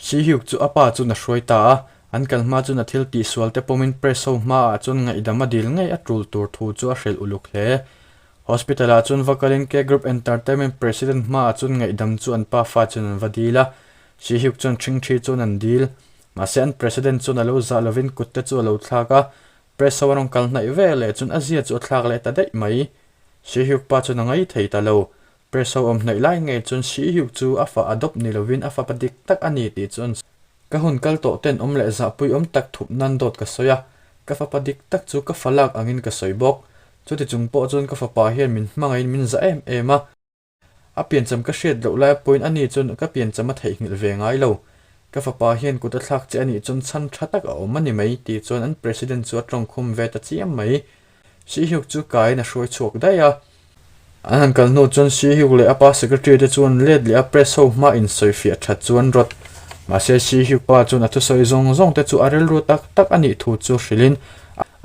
Sihyuk chu a pa chuan a hruai ta a, an kal hma chuan a thil tihsual te pawmin press ho hmaah chuan ngaihdam a dil ngei a tul tur thu chu a hrilh uluk hle. Hospital ah chuan va kalin K Group Entertainment President hmaah chuan ngaihdam chu an pa fa chuan an va dil a, Sihyuk chuan ṭhingṭhi chuan an dil. Mahse an President chuan a lo zah lovin kut te chu a lo thlak a, press ho a rawn kal hnaih ve leh chuan a zia chu a thlak leh ta daih mai. Sihyuk pa chuan a ngai thei ta lo. Press ho awm hnaih lai ngei chuan Sihyuk chu a fa a dawp ni lovin a fapa dik tak a ni tih chuan Ka hun kal tawh ten awm leh zahpui awm tak thup nan dawt ka sawi a, ka fapa dik tak chu ka fa lak angin ka sawi bawk. Chuti chung pawh chuan ka fapa hian min hmangaihin min zah em em a. A piancham ka hriat loh lai pawhin ani chuan ka piancham a theihnghilh ve ngai lo. Ka fapa hian kut a thlak che anih chuan chhan tha tak a awm a ni mai tih chuan an president chu a tawngkhum ve ta chiam mai. Sihyuk chu kaiin a hruai chhuak daih a. An han kal hnu chuan Sihyuk leh a pa secretary te chuan let leh a press ho hma insawifiah that chu an rawt. Mahse Sihyuk pa chuan a thusawi zawng zawng te chu a rilru tak tak a nih thu chu hrilhin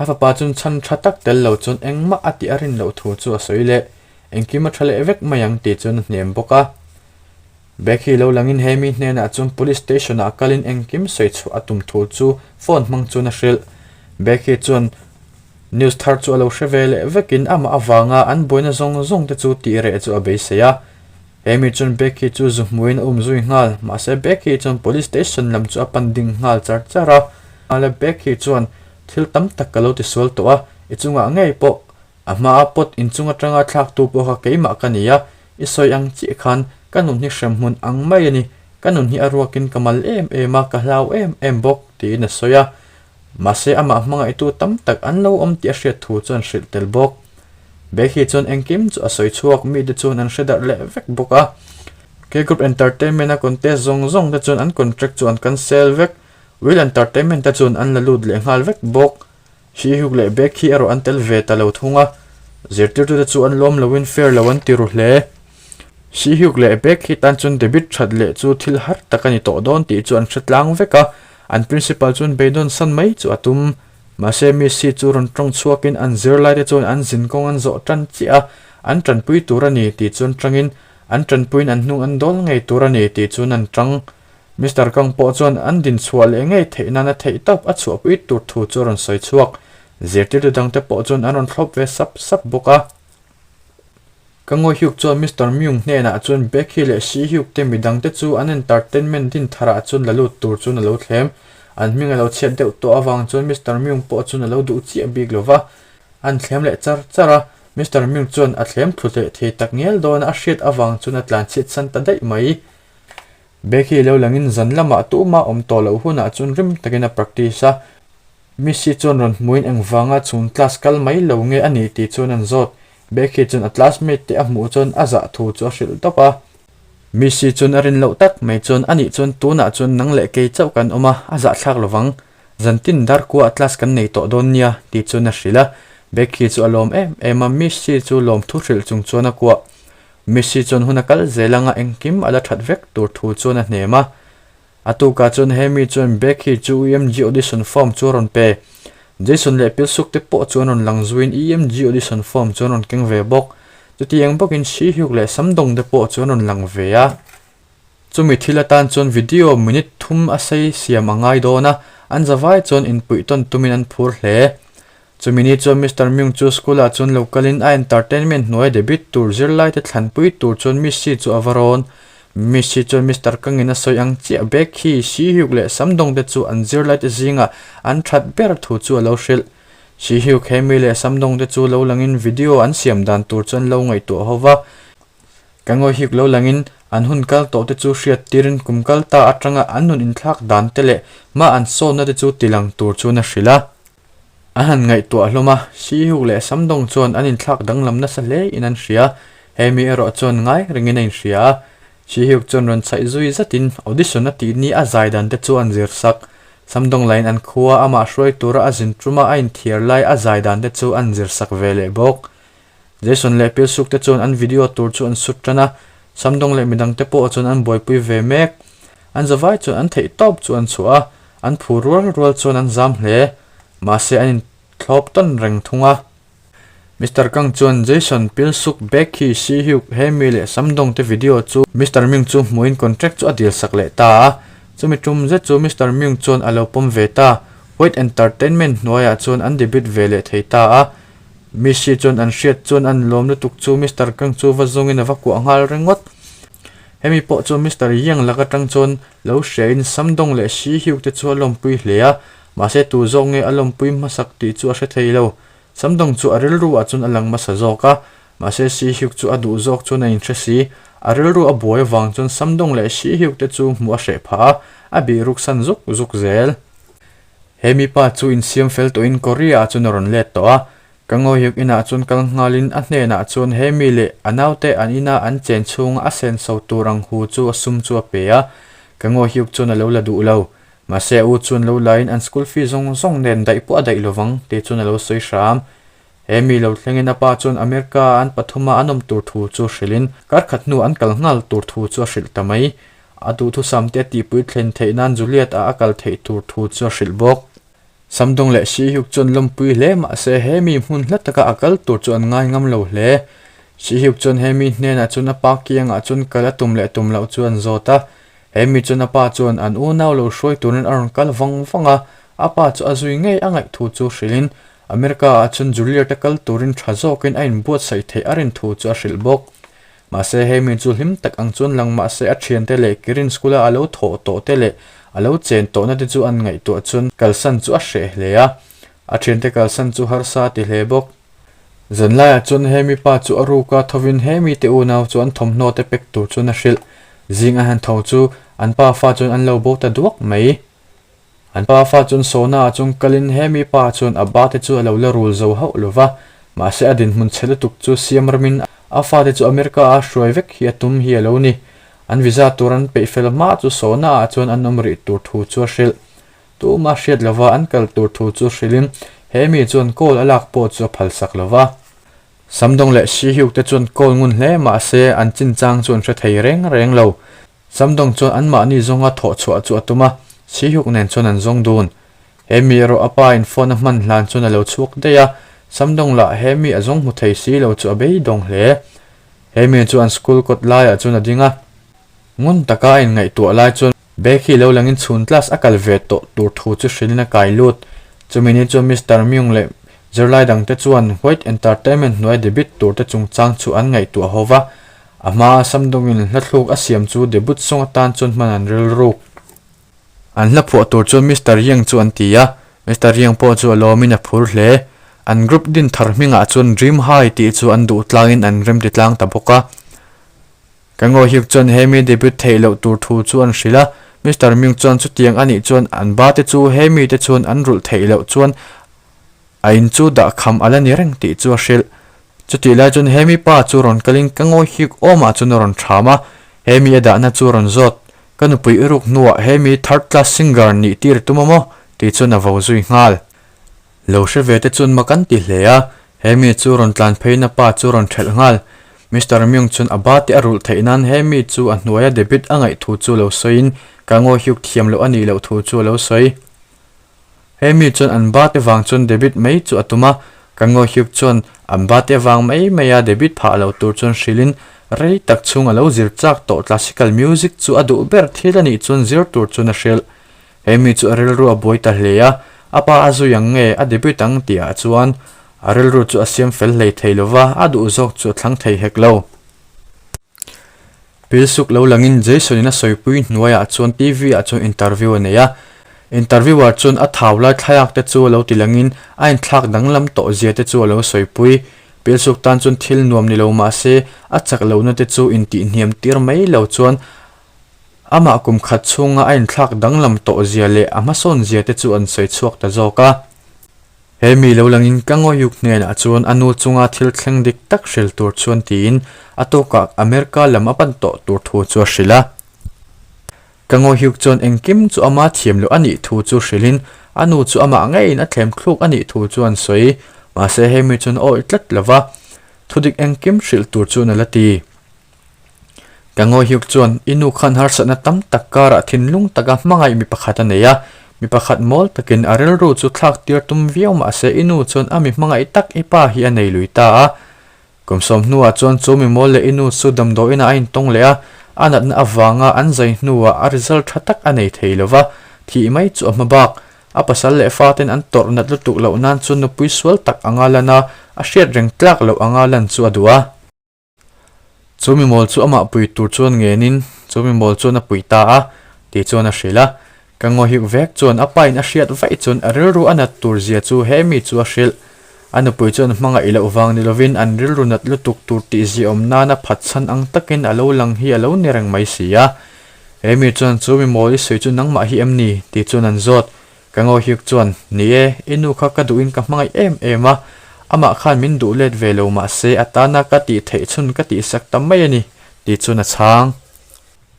a fapa chuan chhan tha tak tel lo chuan engmah a tih a rin loh thu chu a sawi leh. Engkim a tha leh vek mai ang tih chuan a hnem bawk a. Becky lo langin he mi hnenah chuan police station ah kalin engkim sawi chhuah a tum thu chu phone hmang chuan a hrilh. Becky chuan news thar chu a lo hre ve leh vekin amah avanga an buaina zawng zawng te chu tih reh chu a beisei a. He mi chuan Becky chu zu hmuin a um zui nghal, mahse Becky chuan police station lam chu a pan ding nghal char char a. Mahle Becky chuan thil tam tak ka lo tisual tawh a, i chungah ngei pawh A hmaa pot inchung atanga thlaktu pawh kha keimah ka ni a, i sawi ang chiah khan ka nun hi hremhmun ang mai a ni, ka nun hi a ruakin ka mal em em a, ka hlau em em bawk, tiin a sawi a. Mahse amah hmangaihtu tam tak an lo awm tih a hriat thu chuan hrilh tel bawk. Becky chuan engkim chu a sawi chhuak, mite chuan an hre darh leh vek bawk a. K-Group Entertainment-a contest zawng zawng te chuan an contract chu an cancel vek, Will Entertainment te chuan an la lut leh nghal vek bawk. Hihuk leh bag hi erawh an tel ve ta lo thung a, zirtirtute chu an lawm loin fair lo an ti ru hle. Hihuk leh bag hi tan chuan debit that leh chu thil har tak a ni tawh dawn tih chu an hre tlang vek a, an principal chuan beidawn san mai chu a tum. Mahse Miss hi chu rawn tawng chhuakin an zirlaite chuan an zin kawng an zawh tan chiah a, an tanpui tur a ni tih chuan tangin an tanpuiin an hnung an dawl ngei tur a ni tih chuan an tang. Mister Kang pawh chuan an din chhuah leh ngei theih nana theih tawp a chhuahpui tur thu chu a rawn sawi chhuak. Zirtirtu dangte pawh chuan an rawn thlawp ve sap sap bawk a. Ka Ngawi Hyuk chuan Mister Myung hnenah chuan Baekhyun leh Si Hyuk te midangte chu an entertainment din tharah chuan la lut tur chuan a lo thlem. An hming a lo chhiat deuh tawh avang chuan Mister Myung pawh chuan a lo duh chiah bik lo va. An thlem leh char char a, Mister Myung chuan a thlem thlu leh thei tak ngial dawn a a hriat avang chuan a tlanchhiat san ta daih mai. Becky lo langin zan lamah tumah awm tawh loh hunah chuan rim takin a practice a. Missy chuan rawn hmuin engvanga chhung class kal mai lo nge a ni tih chuan an zawt. Becky chuan a classmate te a hmuh chuan a zah thu chu a hrilh tawp a. Missy chuan a rin loh tak mai chuan anih chuan tunah chuan nang leh kei chauh kan awm a, a zahthlak lovang. Zantin darkua class kan nei tawh dawn nia tih chuan a hrilh a. Becky chu a lawm em em a, Missy chu lawmthu hrilh chung chuan a kuah. Messi chuan hun a kal zel anga engkim a la that vek tur thu chuan a hnem a. A tukah chuan he mi chuan Becky chu EMG audition form chu a rawn pe. Jason leh Pilsuk te pawh chu an rawn lang zuiin EMG audition form chu an rawn keng ve bawk. Chutiang bawkin Sihyuk leh Samdong te pawh chu an rawn lang ve a. Chumi thil atan chuan video minute thum a sei siam a ngai dawn a, an zavai chuan inpuih tawn tumin an phur hle. Chumi ni chuan Mister Myung chu school ah chuan lo kalin a entertainment hnuai debit tur zirlaite thlanpui tur chuan Missy chu a va rawn. Missy chuan Mister Kangin a sawi ang chiah Baekhi, Sihyuk leh Samdong te chu an zirlaite zingah an that ber thu chu a lo hrilh. Sihyuk, Hemi leh Samdong te chu lo langin video an siam dan tur chu an lo ngaihtuah ho va. Ka ngawihyuk lo langin an hun kal tawh te chu hriat tirin kum kal ta atanga an nun inthlak dan te leh hma an sawnna te chu tilang tur chuan a hrilh a. An han ngaihtuah hlawm a, Sihuk leh Samdawng chuan an inthlak danglam nasa hle in an hria, he mi erawh chuan ngai rengin a inhria a. Sihuk chuan rawn chhaih zui zatin audition a tih ni a zai dan te chu an zir sak. Samdawng lain an khua amah hruai tura a zin ṭuma a inthiar lai a zai dan te chu an zir sak ve leh bawk. Jason leh Pilsuk te chuan an video tur chu an sut ṭan a, Samdawng leh midang te pawh chuan an buaipui ve mek. An zavai chuan an theih tawp chu an chhuah a, an phur rual rual chuan an zam hle. Mahse an inthlawp tawn reng thung a. Mister Kang chuan Jason, Pilsuk, Becky, Sihyuk, Hemi leh Samdawng te video chu Mister Ming chu hmuhin contract chu a dil sak leh ta a. Chumi tum zet chu Mister Myung chuan a lo pawm ve ta. White Entertainment hnuaiah chuan an debut ve leh thei ta a. Missy chuan an hriat chuan an lawm lutuk chu Mister Kang chu va zawngin a va kuah nghal ringawt. Hemi pawh chu Mister Yang lak atang chuan lo hriain Samdong leh Shi Hyuk te chu a lawmpui hle a, mahse tu zawk nge a lawmpui hmasak tih chu a hre thei lo. Samdong chu a rilru ah chuan a lang hmasa zawk a, mahse Shi Hyuk chu a duh zawk chuan a inhre si. A rilru a buai avang chuan Samdong leh Shi Hyuk te chu hmuh a hreh phah a, a bih ruk san zuk zuk zel. He mipa chu insiam fel tawhin Korea ah chuan a rawn let tawh a, Ka ngawihyuk inah chuan kal nghalin a hnenah chuan he mi leh a naute an ina an chen chhunga a senso tur ang hu chu a sum chu a pe a, ka ngawihyuk chuan a lo la duh lo. Mahse a u chuan lo lain an school fee zawng zawng nen daih pawh a daih lovang tih chuan a lo sawi hram. He mi lo thlengin a pa chuan America a an pathuma an awm tur thu chu hrilhin kar khat hnu an kal nghal tur thu chu a hrilh ta mai. A duhthusam te a tihpui thlen theih nan Juliet a a kal theih tur thu chu a hrilh bawk. Samdawng leh Sihuk chuan lawmpui hle mahse he mi hmun hla taka a kal tur chu an ngai ngam lo hle. Sihuk chuan he mi hnenah chuan a pa kiangah chuan kal a tum leh tum loh chu an zawt a. He mi chuan a pa chuan an unau lo hruai turin a rawn kal vang vang a, a pa chu a zui ngei a ngaih thu chu hrilhin America ah chuan Juliet a kal turin tha zawkin a inbuatsaih theih a rin thu chu a hrilh bawk. Mahse he mi chu hlim tak ang chuan lang mahse a thiante leh Kirin school a a lo thawh tawh te leh a lo chen tawhna te chu an ngaihtuah chuan kalsan chu a hreh hle a, a thiante kalsan chu harsa a ti hle bawk. Zanlaiah chuan he mipa chu a ruk a, thovin he mite unau chu an thawmhnaw te pek tur chuan a hrilh. Zing a han tho chu an pa fa chuan an lo bo ta duak mai. An pa fa chuan Sona ah chuan kalin he mi pa chuan a ba te chu a lo la rul zo hauh lo va, mahse a dinhmun chhe lutuk chu siam ramin a fate chu America a hruai vek hi a tum hi a lo ni. An visa tur an peih fel hma chu Sona ah chuan an awm rih tur thu chu a hrilh. Tuma hriat lova an kal tur thu chu hrilhin he mi chuan call a lak pawh chu a phalsak lo va. Samdawng leh Sihyuk te chuan call ngun hle mahse an chinchang chu an hre thei reng reng lo. Samdawng chuan anmahni zawnga thawh chhuah chu a tum a, Sihuk nen chuan an zawng dun. He mi erawh a pa in phone a hman hlan chuan a lo chhuak daih a, Samdawng lah he mi a zawng hmu thei si lo chu a beidawng hle. He mi chu an school kawt laiah chuan a ding a, ngun taka a inngaihtuah lai chuan Becky lo langin chhun class a kal ve tawh tur thu chu hrilhin a kai lut. Chumi ni chuan Mister Myung leh zirlai dangte chuan White Entertainment hnuai debut turte chungchang chu an ngaihtuah ho va, A hmaa Samdawngin hla thluk a siam chu debut song atan chuan hman an rilruk. An hla phuah tur chuan Mister Yang chu an ti a, Mister Yang pawh chu a lawmin a phur hle. An group din thar hmingah chuan Dream High tih chu an duh tlangin an rem ti tlang ta bawk a. Ka ngawihyuk chuan he mi debut theih loh tur thu chu an hrilh a, Mister Myung chuan chutiang a nih chuan an ba te chu he mite chuan an rulh theih loh chuan A in chu dah kham a la ni reng tih chu a hrilh. Chutih lai chuan he mi pa chu rawn kalin ka ngawi hik awmah chuan a rawn ṭham a, he mi a dahna chu a rawn zawt. Ka nupui i ruk hnuah he mi third class singer nih tir i tum a maw? tih chuan a vo zui nghal. Lo hre ve te chuan mak an ti hle a, he mi chu rawn tlan pheiin a pa chu a rawn ṭhelh nghal. Mister Myung chuan a ba te a rulh theih nan he mi chu a hnuaia debit a ngaih thu chu lo sawiin ka ngawi hiuk thiam loh a nih loh thu chu a lo sawi. He mi chuan an ba te vang chuan debit mai chu a tum a, kan ngawihyuk chuan an ba te vang mai mai a debit phah lo tur chuan hrilhin rei tak chhung a lo zir chak tawh classical music chu a duh ber thil a nih chuan zir tur chuan a hrilh. He mi chu a rilru a buai ta hle a, a pa a zui ang nge a debut ang tih ah chuan a rilru chu a siam fel hlei thei lo va, a duh zawk chu a thlang thei hek lo. Pilsuk lo langin Jason-in a sawipui hnuaiah chuan TV-ah chuan interview a nei a. Interviewer chuan a thau lai thlaiak te chu a lo ti langin a inthlak danglam tawh zia te chu a lo sawipui. Pilsuk tan chuan thil nuam ni lo mah se a chak lohna te chu intihhniam tir mai lo chuan amah kum khat chhunga a inthlak danglam tawh zia leh a hmasawn zia te chu an sawi chhuak ta zawk a. He mi lo langin ka ngawiuk hnenah chuan a nu chunga thil thleng dik tak hril tur chuan tiin a tawkah America lam a pan tawh tur thu chu a hrilh a. Ka ngawiuk chuan engkim chu ama thiam loh a nih thu chu hrilhin a nu chu amah ngeiin a thlem thluk a nih thu chu an sawi. Mahse he mi chuan a awih tlat lo va, thudik engkim hrilh tur chuan a la ti. Ka ngawihyuk chuan i nu khan harsatna tam tak karah thinlung taka hmangaih mi pakhat a nei a, mi pakhat mawl takin a rilru chu thlak tir tum viau mahse i nu chuan a mi hmangaih tak i pa hi a nei lui ta a. Kum sawm hnuah chuan chu mi mawl leh i nu chu damdawiinah a intawng leh a, A natna avanga an zai hnuah a result tha tak a nei thei lo va, thih mai chu a hma bak. A pasal leh faten an tawrh nat lutuk loh nan chuan nupui sual tak anga lan a, a hriat reng tlak loh anga lan chu a duh a. Chu mimawl chu amah pui tur chuan ngenin chu mimawl chuan a pui ta a, tih chuan a hrilh a. Ka ngawhik vek chuan a pain a hriat vaih chuan a rilru a nat tur zia chu he mi chu a hrilh. A nupui chuan hmangaih loh vang ni lovin an rilru nat lutuk tur tih ziaawm nana phatchhan ang takin a lo lang hi a lo ni reng mai si a. He mi chuan chu mimawl i sawi chu nangmah hi em ni? tih chuan an zawt. Ka Ngawihyuk chuan, Ni e, i nu kha ka duhin ka hmangaih em em a, amah khan min duh let ve lo mahse a tana ka tih theih chhun ka tihsak ta mai a ni, tih chuan a chhang.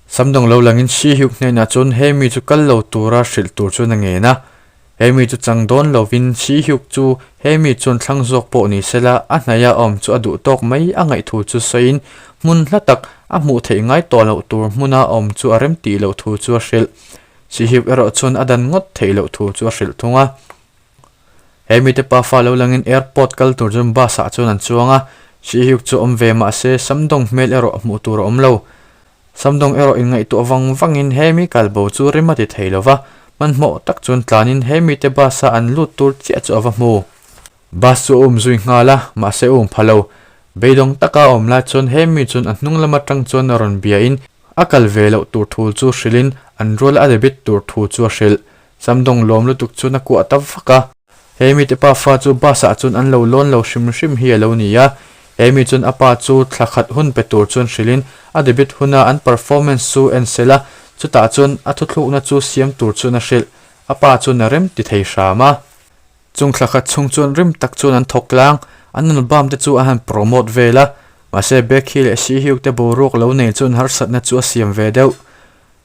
Samdawng lo langin Shihyuk hnenah chuan he mi chu kal lo tura hrilh tur chuan a ngen a. He mi chu chang dawn lovin Shihyuk chu he mi chuan thlang zawk pawh ni sela a hnaia awm chu a duh tawk mai a ngaih thu chu sawiin hmun hla tak a hmuh theih ngai tawh loh tur hmuna awm chu a rem tih loh thu chu a hrilh. Sihip erawh chuan a dan ngawt theih loh thu chu a hrilh thung a. He mite pafa lo langin airport kal tur chuan bus ah chuan an chuang a, Sihip chu awm ve mahse Samdawng hmel erawh hmuh tur a awm lo. Samdawng erawh inngaihtuah vang vangin he mi kalbo chu rim a ti thei lo va, hmanhmawh tak chuan tlanin he mite bus a an lut tur chiah chu a va hmu. Bus chu a um zui nghal a, mahse a um pha lo. Beidawng taka a awm lai chuan he mi chuan a hnung lam atang chuan a rawn biain a kal ve loh tur thu chu hrilhin an rual a debit tur thu chu a hrilh. Samdawng lawm lutuk chuan a kuah ta vak a. He mite pa fa chu bus ah chuan an lo lawn lo hrim hrim hi a lo ni a. He mi chuan a pa chu thla khat hun pe tur chuan hrilhin a debit huna an performance chu en sel a, chutah chuan a thuthlukna chu siam tur chuan a hrilh. A pa chuan a rem ti thei hram a. Chung thla khat chhung chuan rim tak chuan an thawk tlang, an album te chu an han promote vel a, mahse Becky leh Sihyuk te boruak lo nei chuan harsatna chu a siam ve deuh.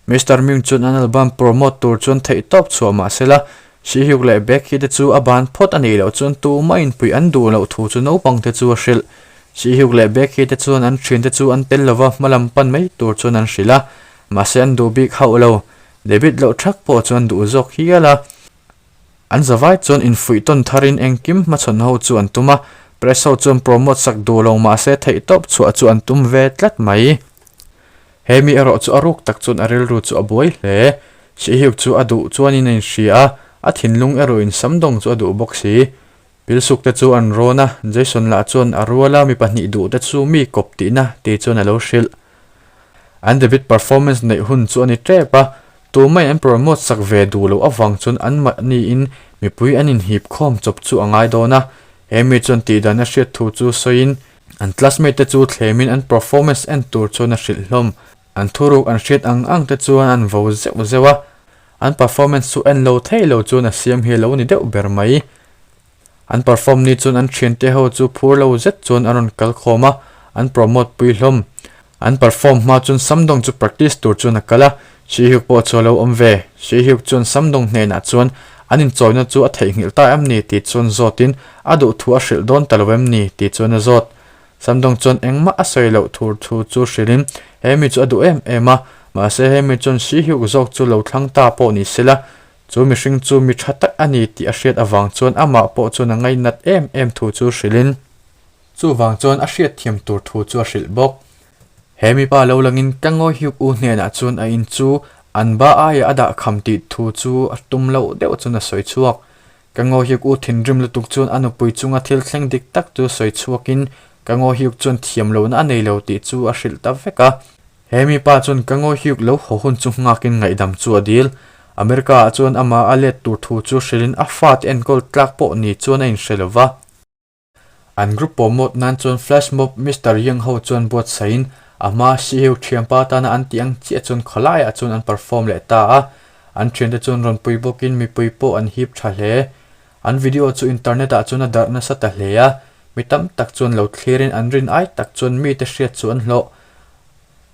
Mister Myung chuan an album promote tur chuan theihtawp chhuah mahsela, Sihyuk leh Becky te chu a ban phawt a nih loh chuan tumah inpuih an duh loh thu chu naupang te chu a hrilh. Sihyuk leh Becky te chuan an thiante chu an tel lova hmalam pan mai tur chuan an hrilh a, mahse an duh bik hauh lo. David loh thak pawh chu an duh zawk hial a. An zavai chuan infuih tawn tharin engkim hmachhawn ho chu an tum a, press ho chuan promote sak duh lo mahse theihtawp chhuah chu an tum ve tlat mai. He mi erawh chu a ruk tak chuan a rilru chu a buai hle. Sihyuk chu a duh chuanin a inhria a, a thinlung erawhin Samdawng chu a duh bawk si. Pilsuk te chu an rawn a, Jason lah chuan a ruala mi pahnih duh te chu mi kawp tihna tih chuan a lo hrilh. An debut performance neih hun chu a ni tep a, tumai an promote sak ve duh loh avang chuan anmahniin mipui an inhip khawm chawp chu a ngai dawn a. He mi chuan tihdan a hriat thu chu sawiin an classmate te chu thlemin an performance en tur chuan a hrilh hlawm. An thuruk an hriat ang ang te chuan an vo zeuh zeuh a, an performance chu en lo thei lo chuan a siam hi a lo ni deuh ber mai. An perform ni chuan an thiante ho chu phur lo zet chuan an rawn kal khawm a, an promote pui hlawm. An perform hma chuan Samdawng chu practice tur chuan a kal a, Sihhyuk pawh chu a lo awm ve. Sihhyuk chuan Samdawng hnenah chuan an inchawina chu a theihnghilh ta em ni tih chuan zawtin a duh thu a hrilh dawn ta lo em ni tih chuan a zawt. Samdawng chuan engmah a sawi loh thur thu chu hrilhin he mi chu a duh em em a, mahse he mi chuan Sihhyuk zawk chu lo thlang ta pawh ni sela Chu mihring chu mi tha tak a ni tih a hriat avang chuan amah pawh chuan a ngainat em em thu chu hrilhin chuvang chuan a hriatthiam tur thu chu a hrilh bawk. He mipa lo langin ka ngawihyuk u hnenah chuan a in chu an ba aia a dah kham tih thu chu a tum loh deuh chuan a sawi chhuak. Ka ngawihyuk u thinrim lutuk chuan a nupui chunga thil thleng dik tak chu sawi chhuakin ka ngawihyuk chuan thiam lohna a nei lo tih chu a hrilh ta vek a. He mipa chuan ka ngawihyuk lo haw hun chu nghakin ngaihdam chu a dil. America ah chuan amah a let tur thu chu hrilhin a fate enkawl tlak pawh ni chuan a inhre lo va. An group promote nan chuan flash mob Mister Young ho chuan buatsaihin a hma Sihiu thianpa tana an tih ang chiah chuan khawlaiah chuan an perform leh ta a. An thiante chuan rawn pui bawkin mipui pawh an hip tha hle. An video chu internet ah chuan a darh nasa ta hle a, mi tam tak chuan lo thlirin an rin ai tak chuan mite hriat chu an hlawh.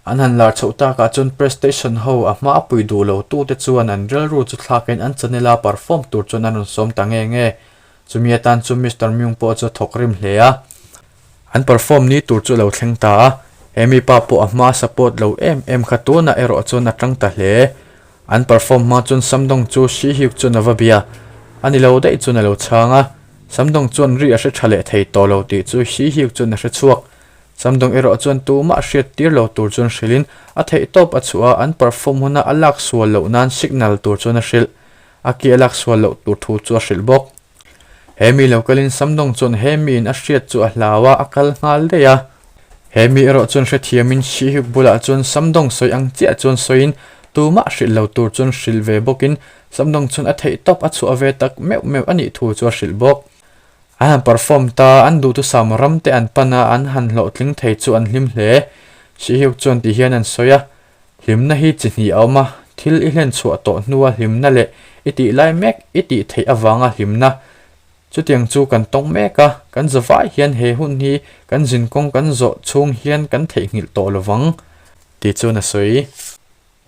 An han lar chhoh takah chuan press station ho a hma a pui duh lo tute chuan an rilru chu thlakin an channel a perform tur chuan an rawn sawm ta nge nge. Chumi atan chu Mister Myung pawh chu a thawk rim hle a. An perform ni tur chu a lo thleng ta a, he mi pa pawh a hma support lo em em kha tunah erawh chuan a tang ta hle. An perform hma chuan Samdawng chu Shi Hyuk chuan a va bia. A ni lo daih chuan a lo chhang a. Samdawng chuan ri a hre tha leh thei tawh lo tih chu Shi Hyuk chuan a hre chhuak. Samdawng erawh chuan tumah hriat tir lo tur chuan hrilhin a theihtawp a chhuah a, an perform huna a lak sual loh nan signal tur chuan a hrilh. A ki a lak sual loh tur thu chu a hrilh bawk. He mi lo kalin Samdawng chuan he miin a hriat chu a hlau a, a kal nghal daih a. He mi erawh chuan hrethiamin Sihuk bulah chuan Samdawng sawi ang chiah chuan sawiin tumah hrilh lo tur chuan hrilh ve bawkin Samdawng chuan a theihtawp a chhuah ve tak meuh meuh a nih thu chu a hrilh bawk. An han perform ta, an duhthusam ram te an pan a, an han hlawhtling thei chu an hlim hle. Sihuk chuan ti hian an sawi a, Hlimna hi chi hnih a awm a, thil i hlen chhuah tawh hnua hlimna leh i tih lai mek i tih theih avanga hlimna. Chutiang chu kan tawng mek a, kan zavai hian he hun hi kan zinkawng kan zawh chhung hian kan theihnghilh tawh lovang, tih chuan a sawi.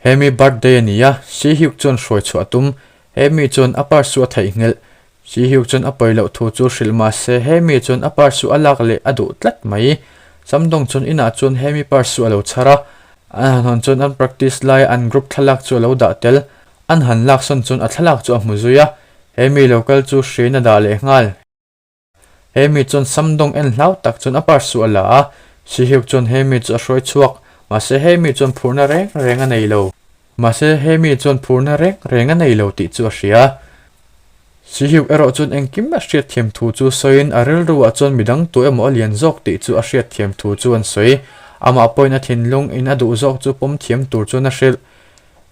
He mi birthday a ni a, Si Hyuk chuan hruai chhuah a tum. He mi chuan a purse chu a theihnghilh. Si Hyuk chuan a pawi loh thu chu hrilh mah se he mi chuan a purse chu a lak leh a duh tlat mai. Samdawng chuan inah chuan he mi purse chu a lo chhar a. An han hawn chuan an practice laia an group thlalak chu a lo dah tel. An han laksawn chuan a thlalak chu a hmu zui a. He mi lo kal chu hriain a dah leh nghal. He mi chuan Samdawng en hlau tak chuan a purse chu a la a, Sihyuk chuan he mi chu a hruai chhuak, mahse he mi chuan phurna reng reng a nei lo. Mahse he mi chuan phurna reng reng a nei lo tih chu a hria. Sihyuk erawh chuan engkim a hriatthiam thu chu sawiin a rilru ah chuan midang tu emaw a lian zawk tih chu a hriatthiam thu chu an sawi. Amah pawhin a thinlung in a duh zawk chu pawm thiam tur chuan a hrilh.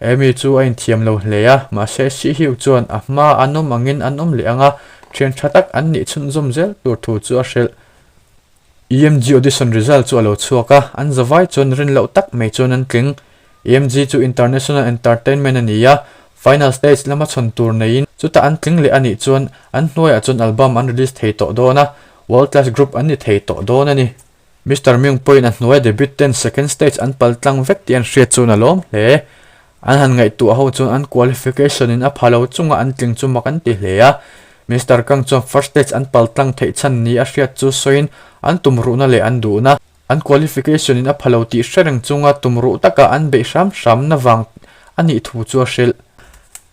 Amy chu a inthiam lo hle a, mahse Sihiu chuan a hma an awm angin an awm leh ang a, thian tha tak an nih chhunzawm zel tur thu chu a hrilh. EMG audition result chu a lo chhuak a, an zavai chuan rin loh tak mai chuan an tling. EMG chu international entertainment a ni a, final stage lama chhawn tur neiin chutah an tling leh a nih chuan an hnuaiah chuan album an release thei tawh dawn a, world class group an ni thei tawh dawn a ni. Mister Myung pawhin a hnuai debut ten second stage an pal tlang vek tih an hriat chuan a lawm hle. An han ngaihtuah ho chuan an qualification in a pha lo chunga an tling chu mak an ti hle a. Mister Kang chuan first stage an pal tlang theih chhan ni a hriat chu sawiin an tumruhna leh an duhna, an qualification in a pha lo tih hre reng chunga tumruh taka an beih hram hramna vang a nih thu chu a hrilh.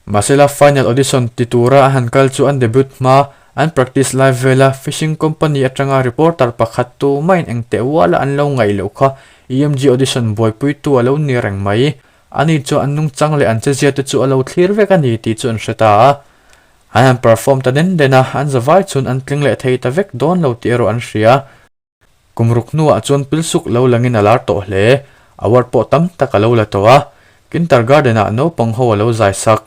Mahsela final audition ti tura a han kal chu an debut hma, an practice lai vela fishing company atanga reporter pakhat tu maiin engteh uala an lo ngaih loh kha EMG audition buaipuitu a lo ni reng mai. Ani chu an nungchang leh an chezia te chu a lo thlir vek a ni tih chu an hre ta a. An han perform ta den den a, an zavai chhun an tling leh thei ta vek dawn lo tih erawh an hria. Kum ruk hnuah chuan pilsuk lo langin a lar tawh hle. Award pawh tam tak a lo la tawh a. Kintergarten-ah naupang ho a lo zai sak.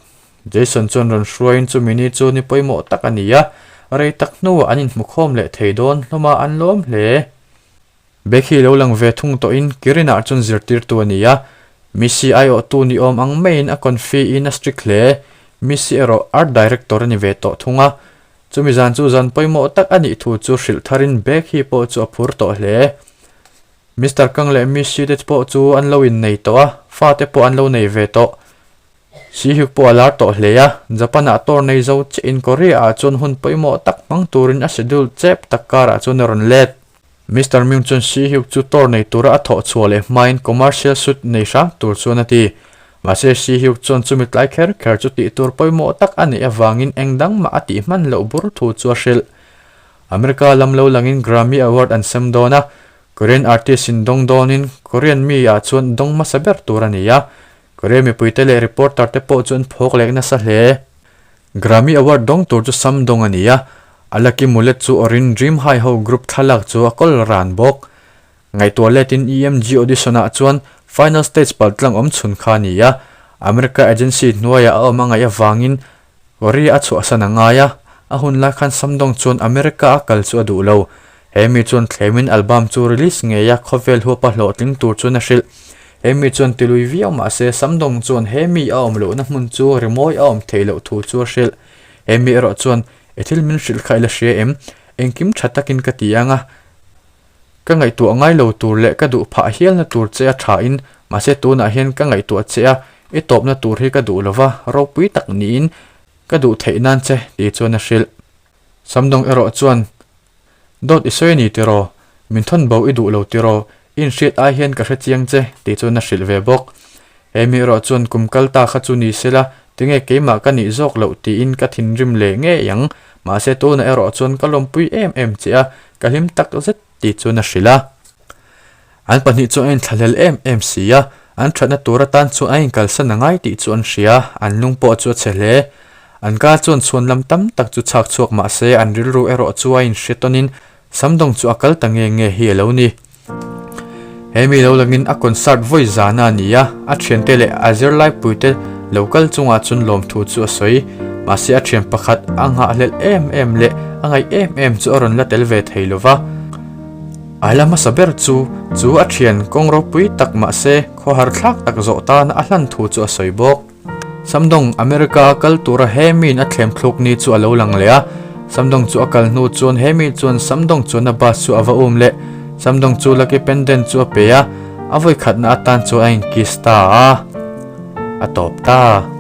Jason chuan rawn hruaiin chumi ni chu ni pawimawh tak a ni a, rei tak hnuah an inhmukhawm leh thei dawn hlawm a, an lawm hle. Becky lo lang ve thung tawhin Kirin-ah chuan zirtirtu a ni a. Missy aiawhtu ni awm ang maiin a confi in a strict hle. Missy erawh art director a ni ve tawh thung a. Chumi zan chu zan pawimawh tak a nih thu chu hrilh tharin bag hi pawh chu a phur tawh hle. Mister Kang leh Miss Shi te pawh chu an lo innei tawh a, fate pawh an lo nei ve tawh. Shi Hyuk pawh a lar tawh hle a, Japan-ah tour nei zo chiahin Korea-ah chuan hun pawimawh tak hmang turin a schedule chep tak karah chuan a rawn let. Mister Myung chuan Shi Hyuk chu tour nei tura a thawh chhuah leh hmain commercial suit nei hram tur chuan a ti. Mahse Shi Hyuk chuan chumi tlai kher kher chu tih tur pawimawh tak a neih avangin eng dang mah a tih hman loh bur thu chu a hrilh. America lam lo langin Grammy Award an sem dawn a, Korean artist in dawng dawnin Korean mi ah chuan dawng hmasa ber tur a ni a, Korean mipuite leh reporter te pawh chu an phawk leh nasa hle. Grammy Award dawng tur chu Sam dawng a ni a, a lucky mullet chu awrin Dream High ho group thlalak chu a kawl ran bawk. Ngaihtuah letin EMG audition ah chuan final stage paltlang awm chhun kha a ni a, America agency hnuaiah a awm a ngaih avangin Korea a chhuahsan a ngai a, a hun lai khan Sam dawng chuan America a kal chu a duh lo. He mi chuan thlemin album chu release ngei a, khawvel huapa hlawhtling tur chuan a hrilh. He mi chuan tilui viau mah se Samdawng chuan he mi a awm lohna hmun chu rimawi a awm theih loh thu chu a hrilh. He mi erawh chuan, I thil min hrilh kha i la hria em? Engkim tha takin ka ti ang a, ka ngaihtuah ngai lo tur leh ka duh phah hialna tur che a tha in, mahse tunah hian ka ngaihtuah che a, i tawpna tur hi ka duh lova, ropui tak niin ka duh theih nan che, ti chuan a hrilh. Samdawng erawh chuan, Dawt i sawi a ni tiraw? Min thawn bo i duh lo tiraw? I inhriat ai hian ka hre chiang che, tih chuan a hrilh ve bawk. He mi erawh chuan kum kal ta kha chu ni sela, tinge keimah ka nih zawk loh tiin ka thinrim leh ngei ang. Mahse tunah erawh chuan ka lawmpui em em che a, ka hlim tak zet tih chuan a hrilh a. An pahnih chu an inthlahlel em em si a, an thatna tur atan chuan an inkalsan a ngai tih chu an hria, an lung pawh chu a chhe hle. An kar chuan chhuan lam tam tak chu chhak chhuak mah se an rilru erawh chu a inhre tawnin Samdawng chu a kal ta nge nge hi a lo ni. He mi lo langin a concert vawi zana a ni a, a thiante leh a zirlaipuite lo kal chungah chuan lawmthu chu a sawi. Mahse a thian pakhat a nghahhlelh em em leh a ngaih em em chu a rawn la tel ve thei lo va. A la hmasa ber chu chu a thian kawng ropui tak mahse khawhar thlak tak zawh tana a hlan thu chu a sawi bawk. Samdawng America a kal tura he miin a thlem thluk ni chu a lo lang leh a. Samdawng chu a kal hnu chuan he mi chuan Samdawng chuan a bus chu a va um leh. Samdawng chu lucky pendant chu a pe a, a vawi khatna atan chuan a inkiss ta a. A tawp ta.